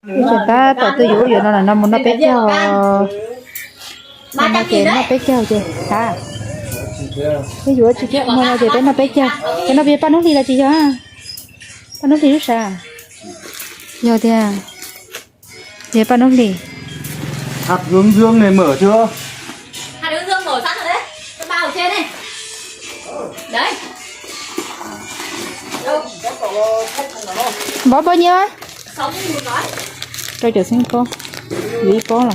Tseem tab tom twb yuav yuav no no mus noj peb caug. Mus no ces noj peb caug ces, a, twb yuav tsis thiab, mus no ces peb noj peb caug. Ces no peb Paj Hnub Hlis los tsis yog? Paj Hnub Hlis lub sav. Yog tiag. Ces Paj Hnub Hlis. Hạt hướng dương này mở chưa? Hạt hướng dương mở sẵn rồi đấy. Cái bao ở trên này. Đấy. Bó bao nhiêu á? Rau caum xeeb pob, yuav ib pob los.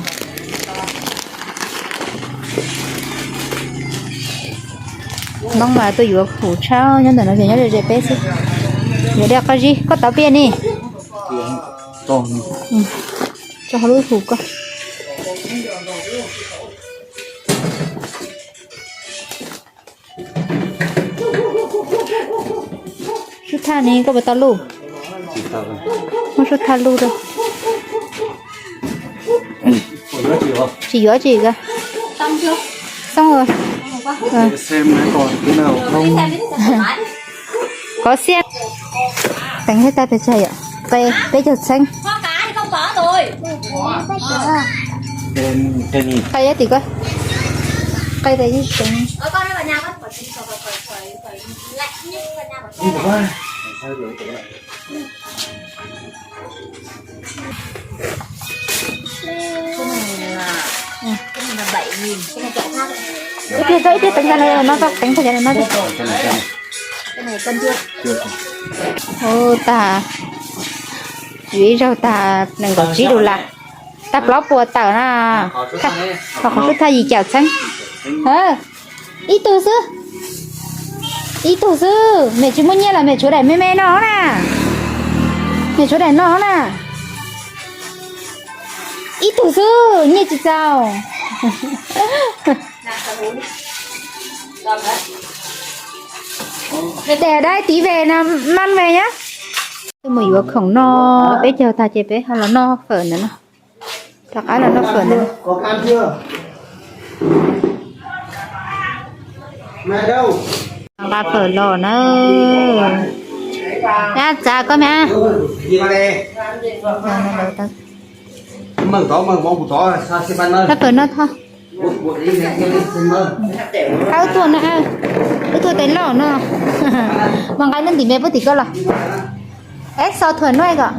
Hnub mas tuaj yuav khum tshaj, nyob ntawm no ces nyob ze ze peb xwb. Yuav dej qab zib, koj tau piaj ni. Tso hauv lub hus koj. Sub thaj ne, koj puas tau luj? Muab sub thaj luj rau. Tsis yuav tsis koj. Xoob. Kov xiab. Teev thiab tais pes tsawg yom? Qe peb caug txheeb. Qe tim koj. Qe tais yeej tseev. Ib pliag, ib pliag teev no, teev no. Ua tag, yuav ib zaug tag nees nkaum tsib dollar. Tag plaub puas tawm na. Ho qhov sub thaj yim caum txheeb. Ib tug xwb. Ib tug xwb, mem tsis muaj nyiaj los mem tshuav daim me me no na. Mem tshuav daim no na. Ib tug xwb, nyiaj tsis txaus. Tes dab tiv ve no, maj ve nyab. Twb mus yuav khoom noj peb caug tag ces peb ho los noj fawm ntawm no. Rov qab los noj fawm ntawm no. Nqa fawm los na. Txav koj me. Nqa fawm no tho. Wb tuaj no, wb tuaj tes loj no. Mas nqa neb ntim me puab tim koj los. Eb, xo thuam nuj kom.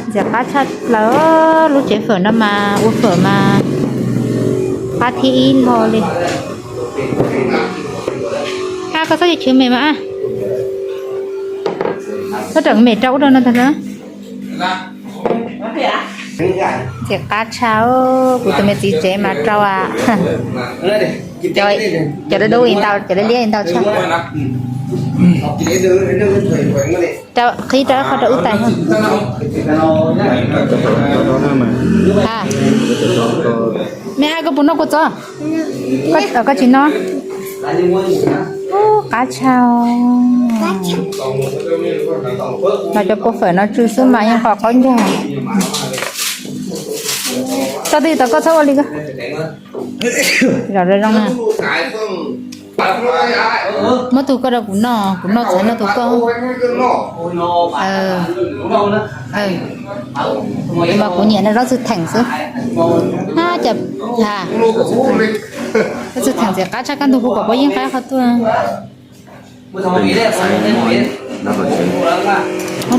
Ntxim qab tshaj plaws, lub tsev fawm no mas ua fawm mas qab thib ib hlo li. A, koj txhob chwv me mas a. Txhob rawm me rau ub rau no tag na. Ntxim qab tshaj, kuv tus me txiv tsev mas rau a. Cov dub dub ntau, cov liab liab ntau tshaj. Qhib rau qhov rau wb tais. Me a, koj puas noj kua txob? Koj tsis noj. Qab tshaj. Mas cov kua fawm no tsw xwb mas yeej qhov qaub ncaug. Txog twg tau koj txhob ua li koj. Zom zoo zoo na. Muab tus koj rau kuv noj, kuv noj txhais noj tus koj. Mas kuv nyiam noj zaub txhwb theem xwb. Zaub txhwb theem ntxim qab tshaj, kaj ntug kuv kom puab yeej qab qhov tuaj. Mus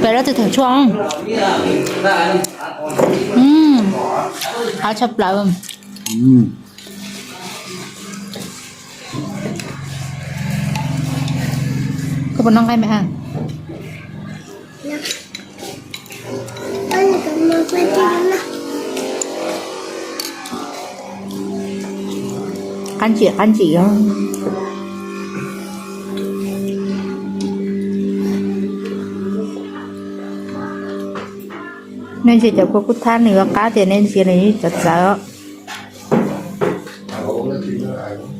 pem zaub txhwb theem tshuaj. Qab tshaj plaws. Koj puas noj nqaij me a? Qab ntsim qab ntsim. Nej ntsia cov kua kub thab nws ua qab tias nej ntsia nws cov txawv.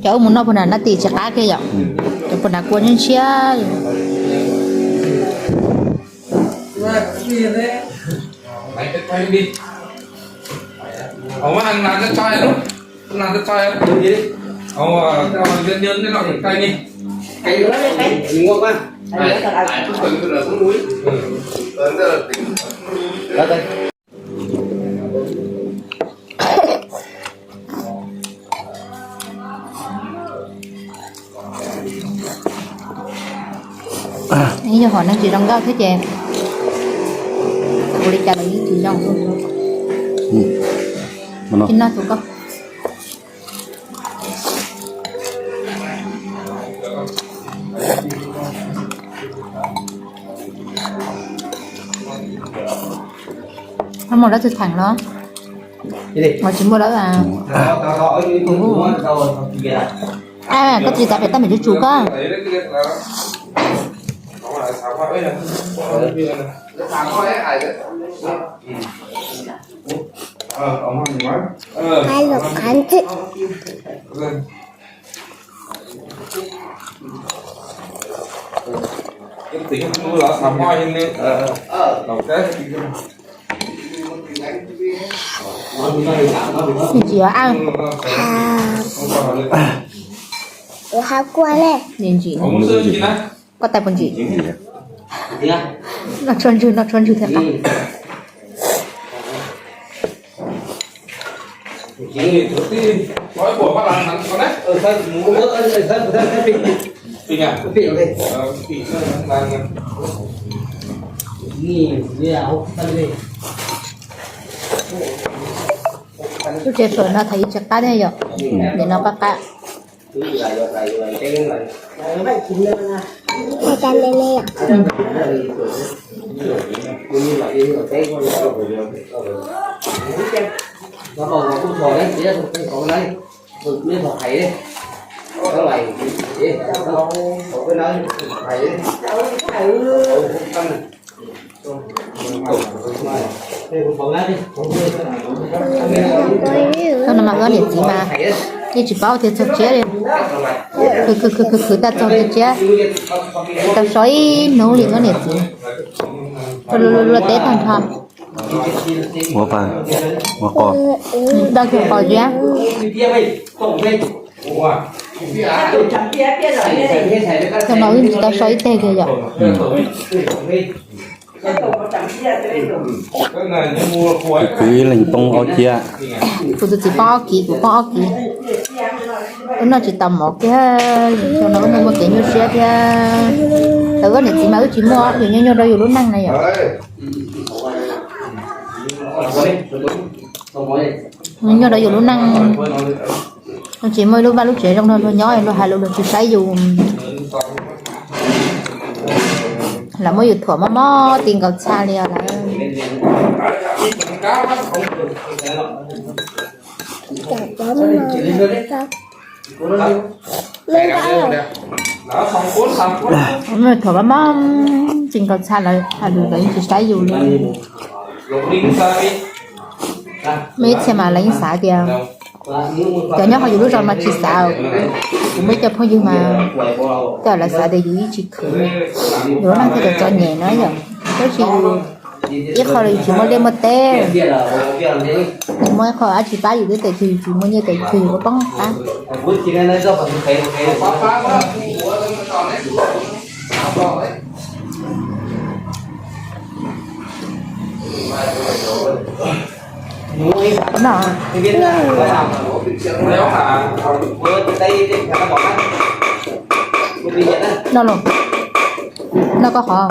Cov wb mus noj puag nram nab tim tsis qab kiag yom. Cov puag nram kua ntshiab ntshiab. Yog hom neeg tsis zoo nkauj thiab ces ua li cas los yeej tsis zoo. Tsis noj tus koj. Muaj lawv tsis theem los? Tsis muaj lawv. Koj tsis xav pem tab meem tsuj tsuv koj. Tsis yuav a. Ua ha kua ne. Ntsim. Koj tais puas ntsim? Noj tshuaj ntswg, noj tshuaj ntswg thiab qa. Lub tsev fawm no thaum ub tsis qab thiab yom, nim no qab qab. Thaum no mas wb niam txiv mas yeej tsis paub tias txog tsiab li. Khwv khwv khwv khwv khwv tag txog tias tsiab, tau so ib hnub li wb niam txiv. Luag teb tag nrho. Ua pa, ua qos. Dawb kiag qos tsiab. Thaum no wb tsis tau so ib teg kiag yom. Kuv ib leeg poob ob kiv. Kuv tus txiv poob ob kiv, kuv poob ob kiv. Wb noj tsis tau mov kiag, xyoo no wb muaj muaj kev nyuaj siab thiab. Thaum wb niam txiv mas wb tsis muaj yus nyuaj nyuaj rau yus lub neej na yom. Nyuaj rau yus lub neej, tsis muaj ib lub vaj lub tsev zoo rau luag nyob, luag hais lus luag tsis saib yus. Lawv muab yus thuam mob mob ti nkaus txha li os lawv. Thuam mob mob ti nkaus txha lawv, hais lus lawv yeej tsis saib yus li. Muaj ib txhia mas lawv yeej xav tias cov nyob hauv yus lub zos mas tsis xav, kuv muaj ib co phooj ywg mas tej zaum lawv xav tias yus yeej tsis khwv, yus lub neej thiaj txom txom nyem na yom. Tab sis yus ib qho los yus tsis muaj liaj muaj teb, yus muaj ib qho dab tsi pab yus thiab tes twg yus tsis muaj nyiaj tes twg yus ua poob qab. No, no los, no koj qhov.